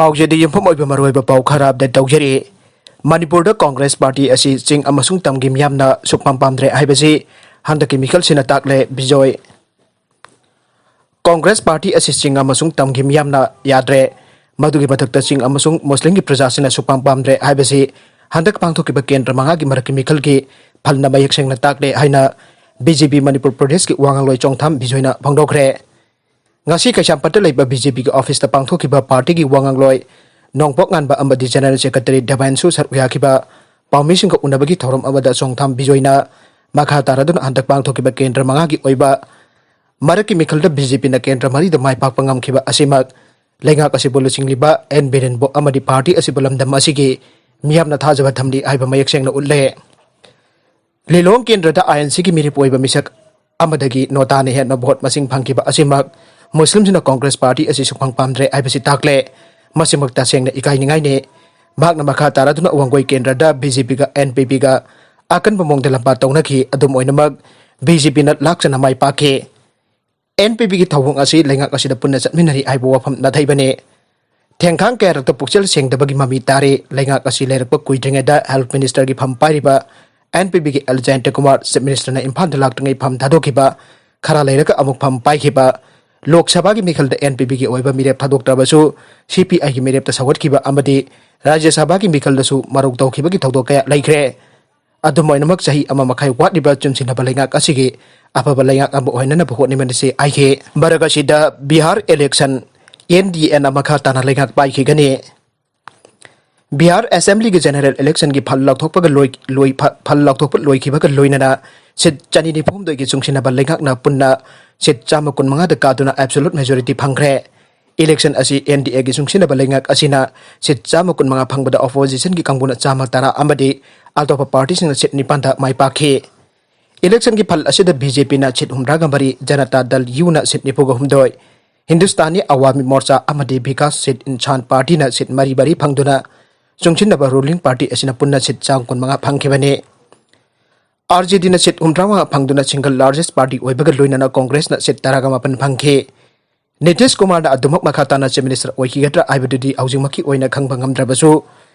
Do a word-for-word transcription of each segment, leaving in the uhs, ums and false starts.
ꯄꯥꯎꯖꯦꯗ ꯌꯨꯝꯐꯝ ꯑꯣꯏꯕ ꯃꯔꯨꯑꯣꯏꯕ ꯄꯥꯎ ꯈꯔ ꯑꯞꯗꯦꯠ ꯇꯧꯖꯔꯤ꯫ ꯃꯅꯤꯄꯨꯔꯗ ꯀꯣꯡꯒ꯭ꯔꯦꯁ ꯄꯥꯔꯇꯤ ꯑꯁꯤ ꯆꯤꯡ ꯑꯃꯁꯨꯡ ꯇꯝꯒꯤ ꯃꯤꯌꯥꯝꯅ ꯁꯨꯛꯄꯥꯝ ꯄꯥꯝꯗ꯭ꯔꯦ ꯍꯥꯏꯕꯁꯤ ꯍꯟꯗꯛꯀꯤ ꯃꯤꯈꯜꯁꯤꯅ ꯇꯥꯛꯂꯦ꯫ ꯕꯤꯖꯣꯏ꯫ ꯀꯣꯡꯒ꯭ꯔꯦꯁ ꯄꯥꯔꯇꯤ ꯑꯁꯤ ꯆꯤꯡ ꯑꯃꯁꯨꯡ ꯇꯝꯒꯤ ꯃꯤꯌꯥꯝꯅ ꯌꯥꯗ꯭ꯔꯦ꯫ ꯃꯗꯨꯒꯤ ꯃꯊꯛꯇ ꯆꯤꯡ ꯑꯃꯁꯨꯡ ꯃꯨꯁꯂꯤꯝꯒꯤ ꯄ꯭ꯔꯖꯥꯁꯤꯡꯅ ꯁꯨꯛꯄꯥꯝ ꯄꯥꯝꯗ꯭ꯔꯦ ꯍꯥꯏꯕꯁꯤ ꯍꯟꯗꯛ ꯄꯥꯡꯊꯣꯛꯈꯤꯕ ꯀꯦꯟꯗ꯭ꯔ ꯃꯉꯥꯒꯤ ꯃꯔꯛꯀꯤ ꯃꯤꯈꯜꯒꯤ ꯐꯜꯅ ꯃꯌꯦꯛ ꯁꯦꯡꯅ ꯇꯥꯛꯂꯦ ꯍꯥꯏꯅ ꯕꯤ ꯖꯦ ꯄꯤ ꯃꯅꯤꯄꯨꯔ ꯄ꯭ꯔꯗꯦꯁꯀꯤ ꯋꯥ ꯉꯥꯡꯂꯣꯏ ꯆꯣꯡꯊꯥꯝ ꯕꯤꯖꯣꯏꯅ ꯐꯣꯡꯗꯣꯛꯈ꯭ꯔꯦ꯫ ꯉꯁꯤ ꯀꯩꯁꯥꯝꯄꯥꯠꯇ ꯂꯩꯕ ꯕꯤ ꯖꯦ ꯄꯤꯒꯤ ꯑꯣꯐꯤꯁꯇ ꯄꯥꯡꯊꯣꯛꯈꯤꯕ ꯄꯥꯔꯇꯤꯒꯤ ꯋꯥ ꯉꯥꯡꯂꯣꯏ ꯅꯣꯡꯄꯣꯛ ꯉꯥꯟꯕ ꯑꯃꯗꯤ ꯖꯦꯅꯔꯦꯜ ꯁꯦꯀ꯭ꯔꯦꯇꯔꯤ ꯗꯦꯕꯥꯟꯁꯨ ꯁꯔꯨꯛ ꯌꯥꯈꯤꯕ ꯄꯥꯎꯃꯤꯁꯤꯡꯒ ꯎꯅꯕꯒꯤ ꯊꯧꯔꯝ ꯑꯃꯗ ꯆꯣꯡꯊꯥꯝ ꯕꯤꯖꯣꯏꯅ ꯃꯈꯥ ꯇꯥꯔꯗꯨꯅ ꯍꯟꯗꯛ ꯄꯥꯡꯊꯣꯛꯈꯤꯕ ꯀꯦꯟꯗ꯭ꯔ ꯃꯉꯥꯒꯤ ꯑꯣꯏꯕ ꯃꯔꯛꯀꯤ ꯃꯤꯈꯜꯗ ꯕꯤ ꯖꯦ ꯄꯤꯅ ꯀꯦꯟꯗ꯭ꯔ ꯃꯔꯤꯗ ꯃꯥꯏ ꯄꯥꯛꯄ ꯉꯝꯈꯤꯕ ꯑꯁꯤꯃꯛ ꯂꯩꯉꯥꯛ ꯑꯁꯤꯕꯨ ꯂꯨꯆꯤꯡꯂꯤꯕ ꯑꯦꯟ ꯕꯤꯔꯦꯟꯕꯨ ꯑꯃꯗꯤ ꯄꯥꯔꯇꯤ ꯑꯁꯤꯕꯨ ꯂꯝꯗꯝ ꯑꯁꯤꯒꯤ ꯃꯤꯌꯥꯝꯅ ꯊꯥꯖꯕ ꯊꯝꯂꯤ ꯍꯥꯏꯕ ꯃꯌꯦꯛ ꯁꯦꯡꯅ ꯎꯠꯂꯦ꯫ ꯂꯤꯂꯣꯡ ꯀꯦꯟꯗ꯭ꯔꯗ ꯑꯥꯏ ꯑꯦꯟ ꯁꯤꯒꯤ ꯃꯤꯔꯦꯞ ꯑꯣꯏꯕ ꯃꯤꯁꯛ ꯑꯃꯗꯒꯤ ꯅꯣꯇꯥꯅ ꯍꯦꯟꯅ ꯚꯣꯠ ꯃꯁꯤꯡ ꯐꯪꯈꯤꯕ ꯑꯁꯤꯃꯛ ꯃꯨꯁꯂꯤꯝꯁꯤꯡꯅ ꯀꯣꯡꯒ꯭ꯔꯦꯁ ꯄꯥꯔꯇꯤ ꯑꯁꯤ ꯁꯨꯛꯐꯪ ꯄꯥꯝꯗ꯭ꯔꯦ ꯍꯥꯏꯕꯁꯤ ꯇꯥꯛꯂꯦ꯫ ꯃꯁꯤꯃꯛ ꯇꯁꯦꯡꯅ ꯏꯀꯥꯏꯅꯤꯡꯉꯥꯏꯅꯤ꯫ ꯃꯍꯥꯛꯅ ꯃꯈꯥ ꯇꯥꯔꯗꯨꯅ ꯋꯥꯡꯒꯣꯏ ꯀꯦꯟꯗ꯭ꯔꯗ ꯕꯤ ꯖꯦ ꯄꯤꯒ ꯑꯦꯟ ꯄꯤ ꯄꯤꯒ ꯑꯀꯟꯕ ꯃꯑꯣꯡꯗ ꯂꯝꯕꯥ ꯇꯧꯅꯈꯤ꯫ ꯑꯗꯨꯝ ꯑꯣꯏꯅꯃꯛ, ꯕꯤ ꯖꯦ ꯄꯤꯅ ꯂꯥꯛꯆꯅ ꯃꯥꯏ ꯄꯥꯛꯈꯤ꯫ ꯑꯦꯟ ꯄꯤ ꯄꯤꯒꯤ ꯊꯧꯑꯣꯡ ꯑꯁꯤ ꯂꯩꯉꯥꯛ ꯑꯁꯤꯗ ꯄꯨꯟꯅ ꯆꯠꯃꯤꯟꯅꯔꯤ ꯍꯥꯏꯕ ꯋꯥꯐꯝ ꯅꯥꯊꯩꯕꯅꯤ꯫ ꯊꯦꯡꯈꯥꯡ ꯀꯌꯥꯔꯛꯇ ꯄꯨꯛꯆꯦꯜ ꯁꯦꯡꯗꯕꯒꯤ ꯃꯃꯤ ꯇꯥꯔꯤ꯫ ꯂꯩꯉꯥꯛ ꯑꯁꯤ ꯂꯩꯔꯛꯄ ꯀꯨꯏꯗ꯭ꯔꯤꯉꯩꯗ ꯍꯦꯜꯊ ꯃꯤꯅꯤꯁꯇꯔꯒꯤ ꯐꯝ ꯄꯥꯏꯔꯤꯕ ꯑꯦꯟ ꯄꯤ ꯄꯤꯒꯤ ꯑꯦꯜ ꯖꯌꯟꯇ ꯀꯨꯃꯥꯔ ꯆꯤꯐ ꯃꯤꯅꯤꯁꯇꯔꯅ ꯏꯝꯐꯥꯜꯗ ꯂꯥꯛꯇ꯭ꯔꯤꯉꯩ ꯐꯝ ꯊꯥꯗꯣꯛꯈꯤꯕ, ꯈꯔ ꯂꯩꯔꯒ ꯑꯃꯨꯛ ꯐꯝ ꯄꯥꯏꯈꯤꯕ꯫ ꯂꯣꯛ ꯁꯚꯥꯒꯤ ꯃꯤꯈꯜꯗ ꯑꯦꯟ ꯄꯤ ꯄꯤꯒꯤ ꯑꯣꯏꯕ ꯃꯤꯔꯦꯞ ꯊꯥꯗꯣꯛꯇ꯭ꯔꯕꯁꯨ, ꯁꯤ ꯄꯤ ꯑꯥꯏꯒꯤ ꯃꯤꯔꯦꯞꯇ ꯁꯧꯒꯠꯈꯤꯕ ꯑꯃꯗꯤ ꯔꯥꯖ꯭ꯌ ꯁꯚꯥꯒꯤ ꯃꯤꯈꯜꯗꯁꯨ ꯃꯔꯧ ꯇꯧꯈꯤꯕꯒꯤ ꯊꯧꯗꯣꯛ ꯀꯌꯥ ꯂꯩꯈ꯭ꯔꯦ꯫ ꯑꯗꯨꯝ ꯑꯣꯏꯅꯃꯛ, ꯆꯍꯤ ꯑꯃ ꯃꯈꯥꯏ ꯋꯥꯠꯂꯤꯕ ꯆꯨꯝꯁꯤꯟꯅꯕ ꯂꯩꯉꯥꯛ ꯑꯁꯤꯒꯤ ꯑꯐꯕ ꯂꯩꯉꯥꯛ ꯑꯃ ꯑꯣꯏꯍꯟꯅꯅꯕ ꯍꯣꯠꯅꯃꯤꯟꯅꯁꯤ ꯍꯥꯏꯈꯤ꯫ ꯃꯔꯛ ꯑꯁꯤꯗ ꯕꯤꯍꯥꯔ ꯏꯂꯦꯛꯁꯟ ꯑꯦꯟ ꯗꯤ ꯑꯦꯅ ꯃꯈꯥ ꯇꯥꯅ ꯂꯩꯉꯥꯛ ꯄꯥꯏꯈꯤꯒꯅꯤ꯫ ꯕꯤꯍꯥꯔ ꯑꯦꯁꯦꯝꯕ꯭ꯂꯤꯒꯤ ꯖꯦꯅꯔꯦꯜ ꯏꯂꯦꯛꯁꯟꯒꯤ ꯐꯜ ꯂꯥꯎꯊꯣꯛꯄꯒ ꯂꯣꯏ-, ꯂꯣꯏ-, ꯐ-, ꯐꯜ ꯂꯥꯎꯊꯣꯛꯄ ꯂꯣꯏꯈꯤꯕꯒ ꯂꯣꯏꯅꯅ ꯁꯤꯠ ꯆꯅꯤ ꯅꯤꯐꯨ ꯍꯨꯝꯗꯣꯏꯒꯤ ꯆꯨꯡꯁꯤꯟꯅꯕ ꯂꯩꯉꯥꯛꯅ ꯄꯨꯟꯅ ꯁꯤꯠ ꯆꯥꯝꯃ ꯀꯨꯟ ꯃꯉꯥꯗ ꯀꯥꯗꯨꯅ ꯑꯦꯕꯁꯣꯂꯨꯠ ꯃꯦꯖꯣꯔꯤꯇꯤ ꯐꯪꯈ꯭ꯔꯦ꯫ ꯏꯂꯦꯛꯁꯟ ꯑꯁꯤ ꯑꯦꯟ ꯗꯤ ꯑꯦꯒꯤ ꯆꯨꯡꯁꯤꯟꯅꯕ ꯂꯩꯉꯥꯛ ꯑꯁꯤꯅ ꯁꯤꯠ ꯆꯥꯝꯃ ꯀꯨꯟ ꯃꯉꯥ ꯐꯪꯕꯗ ꯑꯣꯄꯣꯖꯤꯁꯟꯒꯤ ꯀꯥꯡꯕꯨꯅ ꯆꯥꯝꯃ ꯇꯔꯥ ꯑꯃꯗꯤ ꯑꯇꯣꯞꯄ ꯄꯥꯔꯇꯤꯁꯤꯡꯅ ꯁꯤꯠ ꯅꯤꯄꯥꯟꯗ ꯃꯥꯏ ꯄꯥꯛꯈꯤ꯫ ꯏꯂꯦꯛꯁꯟꯒꯤ ꯐꯜ ꯑꯁꯤꯗ ꯕꯤ ꯖꯦ ꯄꯤꯅ ꯁꯤꯠ ꯍꯨꯝꯗ꯭ꯔꯥꯒ ꯃꯔꯤ, ꯖꯅꯇꯥ ꯗꯜ ꯌꯨꯅ ꯁꯤꯠ ꯅꯤꯐꯨꯒ ꯍꯨꯝꯗꯣꯏ, ꯍꯤꯟꯗꯨꯁꯇꯥꯅꯤ ꯑꯋꯥꯃꯤ ꯃꯣꯔꯆꯥ ꯑꯃꯗꯤ ꯕꯤꯀꯥꯁ ꯁꯤꯜ ꯏꯟꯁꯥꯟ ꯄꯥꯔꯇꯤꯅ ꯁꯤꯠ ꯃꯔꯤ ꯃꯔꯤ ꯐꯪꯗꯨꯅ ꯆꯨꯡꯁꯤꯟꯅꯕ ꯔꯨꯂꯤꯡ ꯄꯥꯔꯇꯤ ꯑꯁꯤꯅ ꯄꯨꯟꯅ ꯁꯤꯠ ꯆꯥꯝ ꯀꯨꯟ ꯃꯉꯥ ꯐꯪꯈꯤꯕꯅꯤ꯫ ꯑꯥꯔ ꯖꯦ ꯗꯤꯅ ꯁꯤꯠ ꯍꯨꯝꯗ꯭ꯔꯥ ꯃꯉꯥ ꯐꯪꯗꯨꯅ ꯁꯤꯡꯒꯜ ꯂꯥꯔꯖꯦꯁ ꯄꯥꯔꯇꯤ ꯑꯣꯏꯕꯒ ꯂꯣꯏꯅꯅ ꯀꯣꯡꯒ꯭ꯔꯦꯁꯅ ꯁꯤꯠ ꯇꯔꯥꯒ ꯃꯥꯄꯟ ꯐꯪꯈꯤ꯫ ꯅꯤꯇꯤꯁ ꯀꯨꯃꯥꯔꯅ ꯑꯗꯨꯃꯛ ꯃꯈꯥ ꯇꯥꯅ Chief Minister ꯑꯣꯏꯈꯤꯒꯗ꯭ꯔꯥ ꯍꯥꯏꯕꯗꯨꯗꯤ ꯍꯧꯖꯤꯛꯃꯛꯀꯤ ꯑꯣꯏꯅ ꯈꯪꯕ ꯉꯝꯗ꯭ꯔꯕꯁꯨ,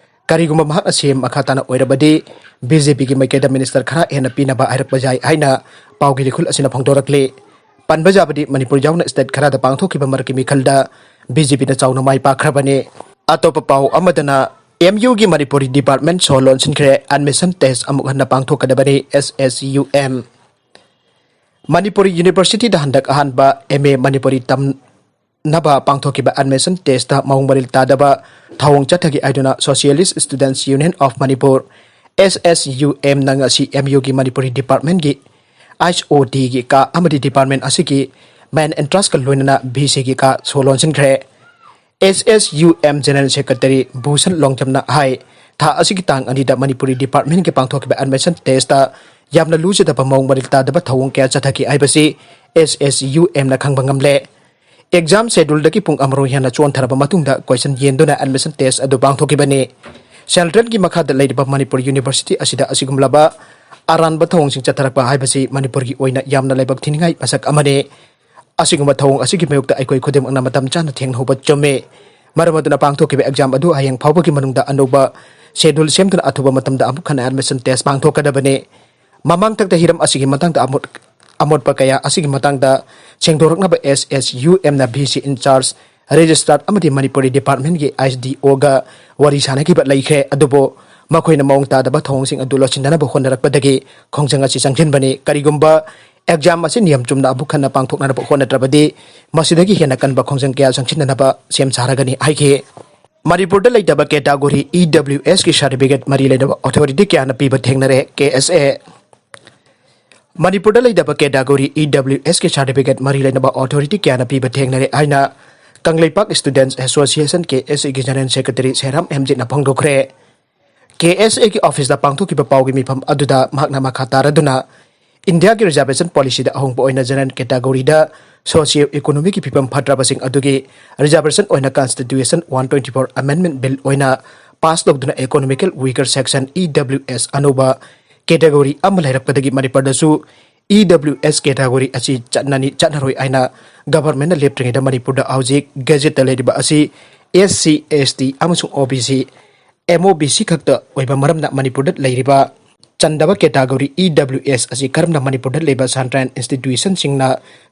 ꯀꯔꯤꯒꯨꯝꯕ ꯃꯍꯥꯛꯅ C M ꯃꯈꯥ ꯇꯥꯅ ꯑꯣꯏꯔꯕꯗꯤ, B J P ꯒꯤ ꯃꯥꯏꯀꯩꯗ minister ꯈꯔ ꯍꯦꯟꯅ ꯄꯤꯅꯕ ꯍꯥꯏꯔꯛꯄ ꯌꯥꯏ ꯍꯥꯏꯅ ꯄꯥꯎꯒꯤ ꯂꯤꯈꯨꯜ ꯑꯁꯤꯅ ꯐꯣꯡꯗꯣꯔꯛꯂꯤ꯫ ꯄꯟꯕ ꯌꯥꯕꯗꯤ, ꯃꯅꯤꯄꯨꯔ ꯌꯥꯎꯅ state ꯈꯔꯗ ꯄꯥꯡꯊꯣꯛꯈꯤꯕ ꯃꯔꯛꯀꯤ ꯃꯤꯈꯜꯗ B J P ꯅ ꯆꯥꯎꯅ ꯃꯥꯏ ꯄꯥꯛꯈ꯭ꯔꯕꯅꯤ꯫ ꯑꯇꯣꯞꯄ ꯄꯥꯎ ꯑꯃꯗꯅ, M U ꯒꯤ ꯃꯅꯤꯄꯨꯔꯤ department ꯁꯣ ꯂꯣꯟꯁꯤꯟꯈ꯭ꯔꯦ, admission test ꯑꯃꯨꯛ ꯍꯟꯅ ꯄꯥꯡꯊꯣꯛꯀꯗꯕꯅꯤ S S U M꯫ Manipuri University ꯗ ꯍꯟꯗꯛ ꯑꯍꯥꯟꯕ M A ꯃꯅꯤꯄꯨꯔꯤ ꯇꯝꯅꯕ ꯄꯥꯡꯊꯣꯛꯈꯤꯕ admission test ꯇ ꯃꯑꯣꯡ ꯃꯔꯤꯜ ꯇꯥꯗꯕ ꯊꯧꯑꯣꯡ ꯆꯠꯊꯈꯤ ꯍꯥꯏꯗꯨꯅ Socialist Students Union of Manipur, S S U M ꯅ ꯉꯁꯤ M U ꯒꯤ ꯃꯅꯤꯄꯨꯔꯤ department ꯀꯤ H O D ꯒꯤ ꯀꯥ ꯑꯃꯗꯤ department ꯑꯁꯤꯒꯤ main entrance ꯀ ꯂꯣꯏꯅꯅ V C ꯒꯤ ꯀꯥ ꯁꯣ ꯂꯣꯟꯁꯤꯟꯈ꯭ꯔꯦ꯫ S S U M General Secretary Bhushan ꯂꯣꯡꯖꯝꯅ ꯍꯥꯏ, ꯊꯥ ꯑꯁꯤꯒꯤ ꯇꯥꯡ ꯑꯅꯤꯗ ꯃꯅꯤꯄꯨꯔꯤ department ꯀꯤ ꯄꯥꯡꯊꯣꯛꯈꯤꯕ admission test ꯇ ꯌꯥꯝꯅ ꯂꯨꯖꯗꯕ ꯃꯑꯣꯡ ꯃꯔꯤꯜ ꯇꯥꯗꯕ ꯊꯧꯑꯣꯡ ꯀꯌꯥ ꯆꯠꯊꯈꯤ ꯍꯥꯏꯕꯁꯤ S S U M ꯅ ꯈꯪꯕ ꯉꯝꯂꯦ꯫ Exam schedule ꯗꯒꯤ ꯄꯨꯡ ꯑꯃꯔꯣꯝ ꯍꯦꯟꯅ ꯆꯣꯟꯊꯔꯕ ꯃꯇꯨꯡꯗ question ꯌꯦꯟꯗꯨꯅ admission test ꯑꯗꯨ ꯄꯥꯡꯊꯣꯛꯈꯤꯕꯅꯤ꯫ Central ꯒꯤ ꯃꯈꯥꯗ ꯂꯩꯔꯤꯕ ꯃꯅꯤꯄꯨꯔ University ꯑꯁꯤꯗ ꯑꯁꯤꯒꯨꯝꯂꯕ ꯑꯔꯥꯟꯕ ꯊꯧꯑꯣꯡꯁꯤꯡ ꯆꯠꯊꯔꯛꯄ ꯍꯥꯏꯕꯁꯤ ꯃꯅꯤꯄꯨꯔꯒꯤ ꯑꯣꯏꯅ ꯌꯥꯝꯅ ꯂꯥꯏꯕꯛ ꯊꯤꯅꯤꯡꯉꯥꯏ ꯃꯁꯛ ꯑꯃꯅꯤ꯫ ꯑꯁꯤꯒꯨꯝꯕ ꯊꯧꯑꯣꯡ ꯑꯁꯤꯒꯤ ꯃꯥꯌꯣꯛꯇ ꯑꯩꯈꯣꯏ ꯈꯨꯗꯤꯡꯃꯛꯅ ꯃꯇꯝ ꯆꯥꯅ ꯊꯦꯡꯅꯍꯧꯕ ꯆꯨꯝꯃꯤ꯫ ꯃꯔꯝ ꯑꯗꯨꯅ ꯄꯥꯡꯊꯣꯛꯈꯤꯕ exam ꯑꯗꯨ ꯍꯌꯦꯡ ꯐꯥꯎꯕꯒꯤ ꯃꯅꯨꯡꯗ ꯑꯅꯧꯕ schedule ꯁꯦꯝꯗꯨꯅ ꯑꯊꯨꯕ ꯃꯇꯝꯗ ꯑꯃꯨꯛ ꯍꯟꯅ admission test ꯄꯥꯡꯊꯣꯛꯀꯗꯕꯅꯤ꯫ ꯃꯃꯥꯡꯊꯛꯇ ꯍꯤꯔꯝ ꯑꯁꯤꯒꯤ ꯃꯇꯥꯡꯗ ꯑꯃꯣꯠ-, ꯑꯃꯣꯠꯄ ꯀꯌꯥ ꯑꯁꯤꯒꯤ ꯃꯇꯥꯡꯗ ꯁꯦꯡꯗꯣꯔꯛꯅꯕ S S U M ꯅ V C in charge, registrar ꯑꯃꯗꯤ ꯃꯅꯤꯄꯨꯔꯤ department ꯀꯤ S D O ꯒ ꯋꯥꯔꯤ ꯁꯥꯅꯈꯤꯕ ꯂꯩꯈ꯭ꯔꯦ, ꯑꯗꯨꯕꯨ ꯃꯈꯣꯏꯅ ꯃꯑꯣꯡ ꯇꯥꯗꯕ ꯊꯧꯑꯣꯡꯁꯤꯡ ꯑꯗꯨ ꯂꯣꯏꯁꯤꯟꯅꯅꯕ ꯍꯣꯠꯅꯔꯛꯄꯗꯒꯤ ꯈꯣꯡꯖꯪ ꯑꯁꯤ ꯆꯪꯁꯤꯟꯕꯅꯤ꯫ ꯀꯔꯤꯒꯨꯝꯕ exam ꯑꯁꯤ ꯅꯤꯌꯝ ꯆꯨꯝꯅ ꯑꯃꯨꯛ ꯍꯟꯅ ꯄꯥꯡꯊꯣꯛꯅꯅꯕ ꯍꯣꯠꯅꯗ꯭ꯔꯕꯗꯤ, ꯃꯁꯤꯗꯒꯤ ꯍꯦꯟꯅ ꯀꯟꯕ ꯈꯣꯡꯖꯪ ꯀꯌꯥ ꯆꯪꯁꯤꯟꯅꯅꯕ ꯁꯦꯝ ꯁꯥꯔꯒꯅꯤ ꯍꯥꯏꯈꯤ꯫ ꯃꯅꯤꯄꯨꯔꯗ ꯂꯩꯇꯕ category E W S ꯀꯤ certificate ꯃꯔꯤ ꯂꯩꯅꯕ authority ꯀꯌꯥꯅ ꯄꯤꯕ ꯊꯦꯡꯅꯔꯦ, K S A꯫ ꯃꯅꯤꯄꯨꯔꯗ ꯂꯩꯇꯕ category E W S ꯀꯤ certificate ꯃꯔꯤ ꯂꯩꯅꯕ authority ꯀꯌꯥꯅ ꯄꯤꯕ ꯊꯦꯡꯅꯔꯦ ꯍꯥꯏꯅ Kangleipak Students Association, K S A ꯒꯤ General Secretary ꯁꯦꯔꯥꯝ ꯍꯦꯝꯖꯤꯠꯅ ꯐꯣꯡꯗꯣꯛꯈ꯭ꯔꯦ꯫ K S A ꯒꯤ office ꯇ ꯄꯥꯡꯊꯣꯛꯈꯤꯕ ꯄꯥꯎꯒꯤ ꯃꯤꯐꯝ ꯑꯗꯨꯗ ꯃꯍꯥꯛꯅ ꯃꯈꯥ ꯇꯥꯔꯗꯨꯅ ꯏꯟꯗꯤꯌꯥꯒꯤ reservation policy ꯗ ꯑꯍꯣꯡꯕ ꯑꯣꯏꯅ general category ꯗ socio economic ꯀꯤ ꯐꯤꯕꯝ ꯐꯠꯇ꯭ꯔꯕꯁꯤꯡ ꯑꯗꯨꯒꯤ reservation ꯑꯣꯏꯅ Constitution one twenty four Amendment Bill ꯑꯣꯏꯅ pass ꯇꯧꯗꯨꯅ economical weaker section, E W S, ꯑꯅꯧꯕ category ꯑꯃ ꯂꯩꯔꯛꯄꯗꯒꯤ ꯃꯅꯤꯄꯨꯔꯗꯁꯨ ꯏ ꯗꯕ꯭ꯂꯤꯎ ꯑꯦꯁ ꯀꯦꯇꯥꯒꯣꯔꯤ ꯑꯁꯤ ꯆꯠꯅꯅꯤ ꯆꯠꯅꯔꯣꯏ ꯍꯥꯏꯅ ꯒꯚꯔꯟꯃꯦꯟꯠꯅ ꯂꯦꯞꯇ꯭ꯔꯤꯉꯩꯗ ꯃꯅꯤꯄꯨꯔꯗ ꯍꯧꯖꯤꯛ ꯒꯦꯖꯦꯠꯇ ꯂꯩꯔꯤꯕ ꯑꯁꯤ ꯑꯦꯁ ꯁꯤ, ꯑꯦꯁ ꯇꯤ ꯑꯃꯁꯨꯡ ꯑꯣ B C, M O B C ꯈꯛꯇ ꯑꯣꯏꯕ ꯃꯔꯝꯅ ꯃꯅꯤꯄꯨꯔꯗ ꯂꯩꯔꯤꯕ ꯆꯟꯗꯕ ꯀꯦꯇꯥꯒꯣꯔꯤ ꯏ ꯗꯕ꯭ꯂꯤꯎ ꯑꯦꯁ ꯑꯁꯤ ꯀꯔꯝꯅ ꯃꯅꯤꯄꯨꯔꯗ ꯂꯩꯕ ꯁꯟꯇ꯭ꯔꯥꯏꯟ ꯏꯟꯁꯇꯤꯇ꯭ꯌꯨꯁꯟꯁꯤꯡꯅ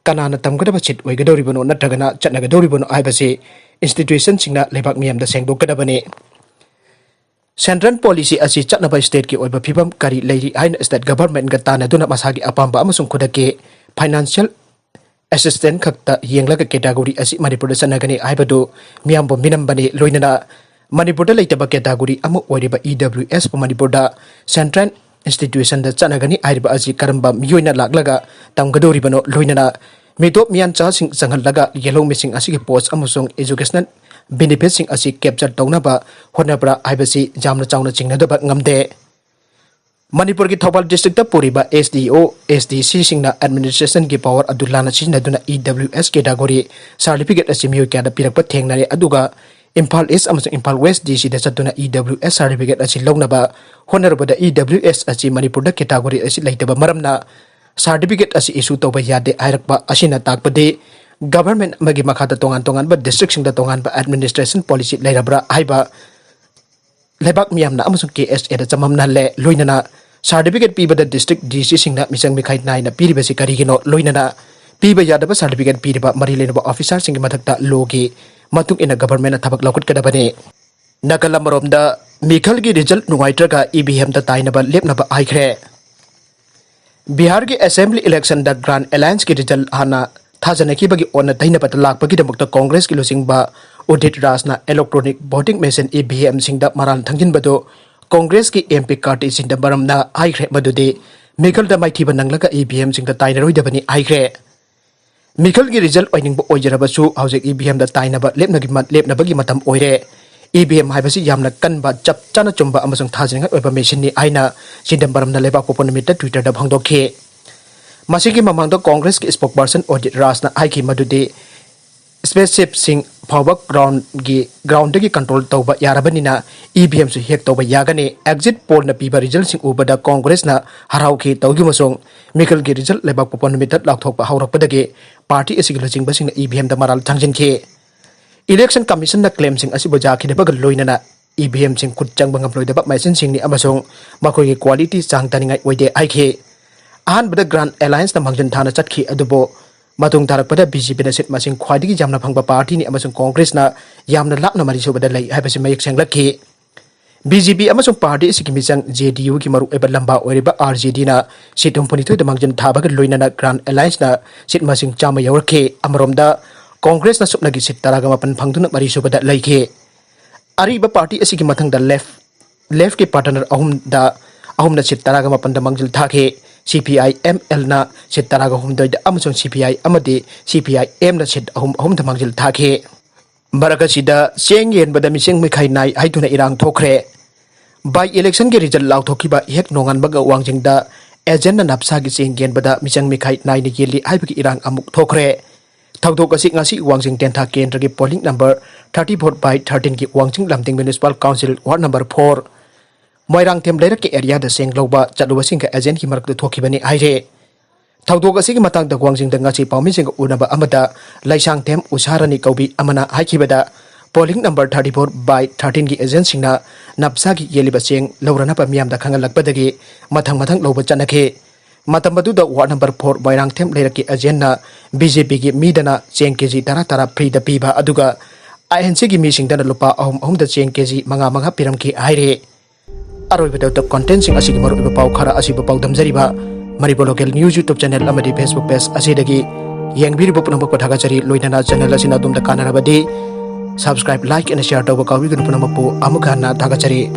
ꯀꯅꯥꯅ ꯇꯝꯒꯗꯕ ꯁꯤꯠ ꯑꯣꯏꯒꯗꯧꯔꯤꯕꯅꯣ ꯅꯠꯇ꯭ꯔꯒꯅ ꯆꯠꯅꯒꯗꯧꯔꯤꯕꯅꯣ ꯍꯥꯏꯕꯁꯤ ꯏꯟꯁꯇꯤꯇ꯭ꯌꯨꯁꯟꯁꯤꯡꯅ ꯂꯩꯕꯥꯛ ꯃꯤꯌꯥꯝꯗ ꯁꯦꯡꯗꯣꯛꯀꯗꯕꯅꯤ꯫ ꯁꯦꯟꯇ꯭ꯔꯦꯜ ꯄꯣꯂꯤꯁꯤ ꯑꯁꯤ ꯆꯠꯅꯕ ꯁ꯭ꯇꯦꯠꯀꯤ ꯑꯣꯏꯕ ꯐꯤꯕꯝ ꯀꯔꯤ ꯂꯩꯔꯤ ꯍꯥꯏꯅ ꯁ꯭ꯇꯦꯠ ꯒꯚꯔꯟꯃꯦꯟꯠꯀ ꯇꯥꯟꯅꯗꯨꯅ ꯃꯁꯥꯒꯤ ꯑꯄꯥꯝꯕ ꯑꯃꯁꯨꯡ ꯈꯨꯗꯛꯀꯤ ꯐꯥꯏꯅꯥꯟꯁꯤꯌꯦꯜ ꯑꯦꯁꯤꯁꯇꯦꯟꯁ ꯈꯛꯇ ꯌꯦꯡꯂꯒ ꯀꯦꯇꯥꯒꯣꯔꯤ ꯑꯁꯤ ꯃꯅꯤꯄꯨꯔꯗ ꯆꯠꯅꯒꯅꯤ ꯍꯥꯏꯕꯗꯨ ꯃꯤꯌꯥꯝꯕꯨ ꯃꯤꯅꯝꯕꯅꯤ꯫ ꯂꯣꯏꯅꯅ ꯃꯅꯤꯄꯨꯔꯗ ꯂꯩꯇꯕ ꯀꯦꯇꯥꯒꯣꯔꯤ ꯑꯃ ꯑꯣꯏꯔꯤꯕ ꯏ ꯗꯕ꯭ꯂꯤꯎ ꯑꯦꯁꯄꯨ ꯃꯅꯤꯄꯨꯔꯗ ꯁꯦꯟꯇ꯭ꯔꯦꯜ ꯏꯟꯁꯇꯤꯇ꯭ꯌꯨꯁꯟꯗ ꯆꯠꯅꯒꯅꯤ ꯍꯥꯏꯔꯤꯕ ꯑꯁꯤ ꯀꯔꯝꯕ ꯃꯤꯑꯣꯏꯅ ꯂꯥꯛꯂꯒ ꯇꯝꯒꯗꯧꯔꯤꯕꯅꯣ? ꯂꯣꯏꯅꯅ ꯃꯤꯇꯣꯞ ꯃꯤꯌꯥꯟꯆꯥꯁꯤꯡ ꯆꯪꯍꯜꯂꯒ ꯌꯦꯜꯍꯧꯃꯤꯁꯤꯡ ꯑꯁꯤꯒꯤ ꯄꯣꯁ ꯑꯃꯁꯨꯡ ꯏꯖꯨꯀꯦꯁꯅꯦꯜ ꯕꯦꯅꯤꯐꯤꯠꯁꯤꯡ ꯑꯁꯤ ꯀꯦꯞꯆꯔ ꯇꯧꯅꯕ ꯍꯣꯠꯅꯕ꯭ꯔꯥ ꯍꯥꯏꯕꯁꯤ ꯌꯥꯝꯅ ꯆꯥꯎꯅ ꯆꯤꯡꯅꯗꯕ ꯉꯝꯗꯦ꯫ ꯃꯅꯤꯄꯨꯔꯒꯤ ꯊꯧꯕꯥꯜ ꯗꯤꯁꯇ꯭ꯔꯤꯛꯇ ꯄꯨꯔꯤꯕ ꯑꯦꯁ ꯗꯤ ꯑꯣ, ꯑꯦꯁ ꯗꯤ ꯁꯤꯁꯤꯡꯅ ꯑꯦꯗꯃꯤꯅꯤꯁꯇ꯭ꯔꯦꯁꯟꯒꯤ ꯄꯋꯥꯔ ꯑꯗꯨ ꯂꯥꯟꯅ ꯁꯤꯖꯤꯟꯅꯗꯨꯅ ꯏ ꯗꯕ꯭ꯂꯤꯎ ꯑꯦꯁ ꯀꯦꯇꯥꯒꯣꯔꯤ ꯁꯥꯔꯇꯤꯐꯤꯀꯦꯠ ꯑꯁꯤ ꯃꯤꯑꯣꯏ ꯀꯌꯥꯗ ꯄꯤꯔꯛꯄ ꯊꯦꯡꯅꯔꯦ, ꯑꯗꯨꯒ ꯏꯝꯐꯥꯜ ꯏꯁ ꯑꯃꯁꯨꯡ ꯏꯝꯐꯥꯜ ꯋꯦꯁ ꯗꯤ ꯁꯤꯗ ꯆꯠꯇꯨꯅ ꯏ ꯗꯕ꯭ꯂꯤꯎ ꯑꯦꯁ ꯁꯥꯔꯇꯤꯐꯤꯀꯦꯠ ꯑꯁꯤ ꯂꯧꯅꯕ ꯍꯣꯠꯅꯔꯨꯕꯗ ꯏ ꯗꯕ꯭ꯂꯤꯎ ꯑꯦꯁ ꯑꯁꯤ ꯃꯅꯤꯄꯨꯔꯗ ꯀꯦꯇꯥꯒꯣꯔꯤ ꯑꯁꯤ ꯂꯩꯇꯕ ꯃꯔꯝꯅ ꯁꯥꯔꯇꯤꯐꯤꯀꯦꯠ ꯑꯁꯤ ꯏꯁꯨ ꯇꯧꯕ ꯌꯥꯗꯦ ꯍꯥꯏꯔꯛꯄ ꯑꯁꯤꯅ ꯇꯥꯛꯄꯗꯤ ꯒꯚꯔꯟꯃꯦꯟꯠ ꯑꯃꯒꯤ ꯃꯈꯥꯗ ꯇꯣꯉꯥꯟ ꯇꯣꯉꯥꯟꯕ ꯗꯤꯁꯇ꯭ꯔꯤꯛꯁꯤꯡꯗ ꯇꯣꯉꯥꯟꯕ ꯑꯦꯗꯃꯤꯅꯤꯁꯇ꯭ꯔꯦꯁꯟ ꯄꯣꯂꯤꯁꯤ ꯂꯩꯔꯕ꯭ꯔꯥ ꯍꯥꯏꯕ ꯂꯩꯕꯥꯛ ꯃꯤꯌꯥꯝꯅ ꯑꯃꯁꯨꯡ ꯀꯦ ꯑꯦꯁ ꯑꯦꯗ ꯆꯃꯝꯅꯍꯜꯂꯦ꯫ ꯂꯣꯏꯅꯅ ꯁꯥꯔꯇꯤꯐꯤꯀꯦꯠ ꯄꯤꯕꯗ ꯗꯤꯁꯇ꯭ꯔꯤꯛ ꯗꯤ ꯁꯤꯁꯤꯡꯅ ꯃꯤꯆꯪ ꯃꯤꯈꯥꯏ ꯅꯥꯏꯅ ꯄꯤꯔꯤꯕꯁꯤ ꯀꯔꯤꯒꯤꯅꯣ? ꯂꯣꯏꯅꯅ ꯄꯤꯕ ꯌꯥꯗꯕ ꯁꯥꯔꯇꯤꯐꯤꯀꯦꯠ ꯄꯤꯔꯤꯕ ꯃꯔꯤ ꯂꯩꯅꯕ ꯑꯣꯐꯤꯁꯥꯔꯁꯤꯡꯒꯤ ꯃꯊꯛꯇ ꯂꯣꯒꯤ ꯃꯇꯨꯡ ꯏꯟꯅ ꯒꯚꯔꯟꯃꯦꯟꯠꯅ ꯊꯕꯛ ꯂꯧꯈꯠꯀꯗꯕꯅꯤ꯫ ꯅꯥꯀꯜ ꯑꯃꯔꯣꯝꯗ ꯃꯤꯈꯜꯒꯤ ꯔꯤꯖꯜꯠ ꯅꯨꯡꯉꯥꯏꯇ꯭ꯔꯒ ꯏ ꯚꯤ ꯑꯦꯝꯗ ꯇꯥꯏꯅꯕ ꯂꯦꯞꯅꯕ ꯍꯥꯏꯈ꯭ꯔꯦ꯫ ꯕꯤꯍꯥꯔꯒꯤ ꯑꯦꯁꯦꯝꯕ꯭ꯂꯤ ꯏꯂꯦꯛꯁꯟꯗ ꯒ꯭ꯔꯥꯟ ꯑꯦꯂꯥꯌꯟꯁꯀꯤ ꯔꯤꯖꯜꯠ ꯍꯥꯟꯅ ꯊꯥꯖꯅꯈꯤꯕꯒꯤ ꯑꯣꯟꯅ ꯇꯩꯅꯕꯗ ꯀꯣꯡꯒ꯭ꯔꯦꯁꯀꯤ ꯂꯨꯆꯤꯡꯕ ꯎꯗꯤꯠ ꯔꯥꯖꯅ electronic voting machine E V ꯑꯦꯝꯁꯤꯡꯗ ꯃꯔꯥꯜ ꯊꯪꯖꯤꯟꯕꯗꯨ ꯀꯣꯡꯒ꯭ꯔꯦꯁꯀꯤ ꯑꯦꯝ ꯄꯤ ꯀꯥꯔꯇꯤ ꯆꯤꯗꯝꯕꯔꯝꯅ ꯍꯥꯏꯈ꯭ꯔꯦ ꯃꯗꯨꯗꯤ ꯃꯤꯈꯜꯗ ꯃꯥꯏꯊꯤꯕ ꯅꯪꯂꯒ ꯏ ꯚꯤ ꯑꯦꯝꯁꯤꯡꯗ ꯇꯥꯏꯅꯔꯣꯏꯗꯕꯅꯤ ꯍꯥꯏꯈ꯭ꯔꯦ꯫ ꯃꯤꯈꯜꯒꯤ ꯔꯤꯖꯜꯠ ꯑꯣꯏꯅꯤꯡꯕ ꯑꯣꯏꯖꯔꯕꯁꯨ ꯍꯧꯖꯤꯛ ꯏ ꯚꯤ ꯑꯦꯝꯗ ꯇꯥꯏꯅꯕ ꯂꯦꯞꯅꯒꯤ ꯃ-, ꯂꯦꯞꯅꯕꯒꯤ ꯃꯇꯝ ꯑꯣꯏꯔꯦ꯫ ꯏ ꯚꯤ ꯑꯦꯝ ꯍꯥꯏꯕꯁꯤ ꯌꯥꯝꯅ ꯀꯟꯕ, ꯆꯞ ꯆꯥꯅ ꯆꯨꯝꯕ ꯑꯃꯁꯨꯡ ꯊꯥꯖꯅꯤꯡꯉꯥꯏ ꯑꯣꯏꯕ ꯃꯦꯁꯤꯟꯅꯤ ꯍꯥꯏꯅ ꯆꯤꯗꯝꯕꯔꯝꯅ ꯂꯩꯕꯥꯛꯄꯣꯛꯄ ꯅꯨꯃꯤꯠꯇ Twitter-ꯗ ꯐꯣꯡꯗꯣꯛꯈꯤ꯫ ꯃꯁꯤꯒꯤ ꯃꯃꯥꯡꯗ ꯀꯣꯡꯒ꯭ꯔꯦꯁꯀꯤ spokesperson ꯎꯗꯤꯠ ꯔꯥꯖꯅ ꯍꯥꯏꯈꯤ ꯃꯗꯨꯗꯤ ꯁ꯭ꯄꯦꯁꯁꯤꯞꯁꯤꯡ ꯐꯥꯎꯕ ꯒ꯭ꯔꯥꯎꯟꯒꯤ ꯒ꯭ꯔꯥꯎꯟꯗꯒꯤ ꯀꯟꯇ꯭ꯔꯣꯜ ꯇꯧꯕ ꯌꯥꯔꯕꯅꯤꯅ ꯏ ꯚꯤ ꯑꯦꯝꯁꯨ ꯍꯦꯛ ꯇꯧꯕ ꯌꯥꯒꯅꯤ꯫ ꯑꯦꯛꯖꯤꯠ ꯄꯣꯜꯅ ꯄꯤꯕ ꯔꯤꯖꯜꯁꯤꯡ ꯎꯕꯗ ꯀꯣꯡꯒ꯭ꯔꯦꯁꯅ ꯍꯔꯥꯎꯈꯤ꯫ ꯇꯧꯈꯤꯕꯁꯨꯡ ꯃꯤꯈꯜꯒꯤ ꯔꯤꯖꯜ ꯂꯩꯕꯥꯛ ꯄꯣꯛꯄ ꯅꯨꯃꯤꯠꯇ ꯂꯥꯎꯊꯣꯛꯄ ꯍꯧꯔꯛꯄꯗꯒꯤ ꯄꯥꯔꯇꯤ ꯑꯁꯤꯒꯤ ꯂꯨꯆꯤꯡꯕꯁꯤꯡꯅ ꯏ ꯚꯤ ꯑꯦꯝꯗ ꯃꯔꯥꯜ ꯊꯥꯡꯖꯤꯟꯈꯤ꯫ ꯏꯂꯦꯛꯁꯟ ꯀꯃꯤꯁꯟꯅ ꯀ꯭ꯂꯦꯝꯁꯤꯡ ꯑꯁꯤꯕꯨ ꯌꯥꯈꯤꯗꯕꯒ ꯂꯣꯏꯅꯅ ꯏ ꯚꯤ ꯑꯦꯝꯁꯤꯡ ꯈꯨꯠ ꯆꯪꯕ ꯉꯝꯂꯣꯏꯗꯕ ꯃꯦꯁꯤꯟꯁꯤꯡꯅꯤ ꯑꯃꯁꯨꯡ ꯃꯈꯣꯏꯒꯤ ꯀ꯭ꯋꯥꯂꯤꯇꯤ ꯆꯥꯡ ꯇꯥꯅꯤꯡꯉꯥꯏ ꯑꯣꯏꯗꯦ ꯍꯥꯏꯈꯤ꯫ ꯑꯍꯥꯟꯕꯗ ꯒ꯭ꯔꯥꯟ ꯑꯦꯂꯥꯌꯟꯁꯅ ꯃꯥꯡꯖꯤꯜ ꯊꯥꯅ ꯆꯠꯈꯤ, ꯑꯗꯨꯕꯨ ꯃꯇꯨꯡ ꯇꯥꯔꯛꯄꯗ ꯕꯤ ꯖꯦ ꯄꯤꯅ ꯁꯤꯠ ꯃꯁꯤꯡ ꯈ꯭ꯋꯥꯏꯗꯒꯤ ꯌꯥꯝꯅ ꯐꯪꯕ ꯄꯥꯔꯇꯤꯅꯤ ꯑꯃꯁꯨꯡ ꯀꯣꯡꯒ꯭ꯔꯦꯁꯅ ꯌꯥꯝꯅ ꯂꯥꯞꯅ ꯃꯔꯤꯁꯨꯕꯗ ꯂꯩ ꯍꯥꯏꯕꯁꯤ ꯃꯌꯦꯛ ꯁꯦꯡꯂꯛꯈꯤ꯫ ꯕꯤ ꯖꯦ ꯄꯤ ꯑꯃꯁꯨꯡ ꯄꯥꯔꯇꯤ ꯑꯁꯤꯒꯤ ꯃꯤꯆꯪ ꯖꯦ ꯗꯤ ꯌꯨꯒꯤ ꯃꯔꯨꯑꯣꯏꯕ ꯂꯝꯕꯥ ꯑꯣꯏꯔꯤꯕ ꯑꯥꯔ ꯖꯦ ꯗꯤꯅ ꯁꯤꯠ ꯍꯨꯝꯐꯨꯅꯤꯊꯣꯏꯗ ꯃꯥꯡꯖꯤꯜ ꯊꯥꯕꯒ ꯂꯣꯏꯅꯅ ꯒ꯭ꯔꯥꯟ ꯑꯦꯂꯥꯌꯟꯁꯅ ꯁꯤꯠ ꯃꯁꯤꯡ ꯆꯥꯝꯃ ꯌꯧꯔꯛꯈꯤ꯫ ꯑꯃꯔꯣꯝꯗ ꯀꯣꯡꯒ꯭ꯔꯦꯁꯅ ꯁꯨꯞꯅꯒꯤ ꯁꯤꯠ ꯇꯔꯥꯒ ꯃꯥꯄꯟ ꯐꯪꯗꯨꯅ ꯃꯔꯤꯁꯨꯕꯗ ꯂꯩꯈꯤ꯫ ꯑꯔꯤꯕ ꯄꯥꯔꯇꯤ ꯑꯁꯤꯒꯤ ꯃꯊꯪꯗ ꯂꯦꯐ ꯂꯦꯐꯀꯤ ꯄꯥꯔꯇꯅꯔ ꯑꯍꯨꯝꯗ ꯑꯍꯨꯝꯅ ꯁꯤꯠ ꯇꯔꯥꯒ ꯃꯥꯄꯟꯗ ꯃꯥꯡꯖꯤꯜ ꯊꯥꯈꯤ꯫ ꯁꯤ ꯄꯤ ꯑꯥꯏ ꯑꯦꯝ ꯑꯦꯜꯅ ꯁꯤꯠ ꯇꯔꯥꯒ ꯍꯨꯝꯗꯣꯏꯗ ꯑꯃꯁꯨꯡ ꯁꯤ ꯄꯤ ꯑꯥꯏ ꯑꯃꯗꯤ ꯁꯤ ꯄꯤ ꯑꯥꯏ ꯑꯦꯝꯅ ꯁꯤꯠ ꯑꯍꯨꯝ ꯑꯍꯨꯝꯗ ꯃꯥꯡꯖꯤꯜ ꯊꯥꯈꯤ꯫ ꯃꯔꯛ ꯑꯁꯤꯗ ꯆꯦꯡ ꯌꯦꯟꯕꯗ ꯃꯤꯆꯪ ꯃꯤꯈꯥꯏ ꯅꯥꯏ ꯍꯥꯏꯗꯨꯅ ꯏꯔꯥꯡ ꯊꯣꯛꯈ꯭ꯔꯦ꯫ ꯕꯥꯏ ꯏꯂꯦꯛꯁꯟꯒꯤ ꯔꯤꯖꯜ ꯂꯥꯎꯊꯣꯛꯈꯤꯕ ꯍꯦꯛ ꯅꯣꯡꯉꯥꯟꯕꯒ ꯋꯥꯡꯖꯤꯡꯗ ꯑꯦꯖꯦꯟꯅ ꯅꯞꯁꯥꯒꯤ ꯆꯦꯡ ꯌꯦꯟꯕꯗ ꯃꯤꯆꯪ ꯃꯤꯈꯥꯏ ꯅꯥꯏꯅ ꯌꯦꯜꯂꯤ ꯍꯥꯏꯕꯒꯤ ꯏꯔꯥꯡ ꯑꯃꯨꯛ ꯊꯣꯛꯈ꯭ꯔꯦ꯫ ꯊꯧꯗꯣꯛ ꯑꯁꯤ ꯉꯁꯤ ꯋꯥꯡꯖꯤꯡ ꯇꯦꯟꯊꯥ ꯀꯦꯟꯗ꯭ꯔꯒꯤ polling number thirty four by ꯊꯥꯔꯇꯤꯟꯒꯤ ꯋꯥꯡꯖꯤꯡ ꯂꯝꯗꯤꯡ municipal council ward number four Moirangthem ꯂꯩꯔꯛꯀꯤ ꯑꯦꯔꯤꯌꯥꯗ ꯆꯦꯡ ꯂꯧꯕ ꯆꯠꯂꯨꯕꯁꯤꯡꯒ ꯑꯦꯖꯦꯟꯒꯤ ꯃꯔꯛꯇ ꯊꯣꯛꯈꯤꯕꯅꯤ ꯍꯥꯏꯔꯦ꯫ ꯊꯧꯗꯣꯛ ꯑꯁꯤꯒꯤ ꯃꯇꯥꯡꯗ ꯋꯥꯡꯖꯤꯡꯗ ꯉꯁꯤ ꯄꯥꯎꯃꯤꯁꯤꯡꯒ ꯎꯅꯕ ꯑꯃꯗ ꯂꯩꯁꯥꯡꯊꯦꯝ ꯎꯁꯥ ꯔꯥꯅꯤ ꯀꯧꯕꯤ ꯑꯃꯅ ꯍꯥꯏꯈꯤꯕꯗ, polling number thirty four by ꯊꯥꯔꯇꯤꯟꯒꯤ ꯑꯦꯖꯦꯟꯁꯤꯡꯅ ꯅꯞꯁꯥꯒꯤ ꯌꯦꯜꯂꯤꯕ ꯆꯦꯡ ꯂꯧꯔꯅꯕ ꯃꯤꯌꯥꯝꯗ ꯈꯪꯍꯜꯂꯛꯄꯗꯒꯤ ꯃꯊꯪ ꯃꯊꯪ ꯂꯧꯕ ꯆꯠꯅꯈꯤ꯫ ꯃꯇꯝ ꯑꯗꯨꯗ ꯋꯥꯔꯗ ꯅꯝꯕꯔ ꯐꯣꯔ ꯃꯣꯏꯔꯥꯡꯊꯦꯝ ꯂꯩꯔꯛꯀꯤ ꯑꯦꯖꯦꯟꯅ ꯕꯤ ꯖꯦ ꯄꯤꯒꯤ ꯃꯤꯗꯅ ꯆꯦꯡ ꯀꯦ ꯖꯤ ꯇꯔꯥ ꯇꯔꯥ ꯐ꯭ꯔꯤꯗ ꯄꯤꯕ, ꯑꯗꯨꯒ ꯑꯥꯏ ꯑꯦꯟ ꯁꯤꯒꯤ ꯃꯤꯁꯤꯡꯗꯅ ꯂꯨꯄꯥ ꯑꯍꯨꯝ ꯑꯍꯨꯝꯗ ꯆꯦꯡ ꯀꯦ ꯖꯤ ꯃꯉꯥ ꯃꯉꯥ ꯄꯤꯔꯝꯈꯤ ꯍꯥꯏꯔꯤ꯫ ꯑꯔꯣꯏꯕꯗ ꯀꯟꯇꯦꯟꯁꯤꯡ ꯑꯁꯤꯒꯤ ꯃꯔꯨꯑꯣꯏꯕ ꯄꯥꯎ ꯈꯔ ꯑꯁꯤꯕꯨ ꯄꯥꯎꯗꯝꯖꯔꯤꯕ Manipur local news YouTube channel ꯑꯃꯗꯤ ꯐꯦꯁꯕꯨꯛ ꯄꯦꯖ ꯑꯁꯤꯗꯒꯤ ꯌꯦꯡꯕꯤꯔꯤꯕ ꯄꯨꯝꯅꯃꯛꯄꯨ ꯊꯥꯒꯠꯆꯔꯤ꯫ ꯂꯣꯏꯅꯅ ꯆꯦꯅꯦꯜ ꯑꯁꯤꯅ ꯑꯗꯣꯝꯗ ꯀꯥꯟꯅꯔꯕꯗꯤ subscribe, like and share ꯇꯧꯕ ꯀꯥꯎꯕꯤꯒꯅꯨ꯫ ꯄꯨꯝꯅꯃꯛꯄꯨ ꯑꯃꯨꯛ ꯍꯟꯅ ꯊꯥꯒꯠꯆꯔꯤ꯫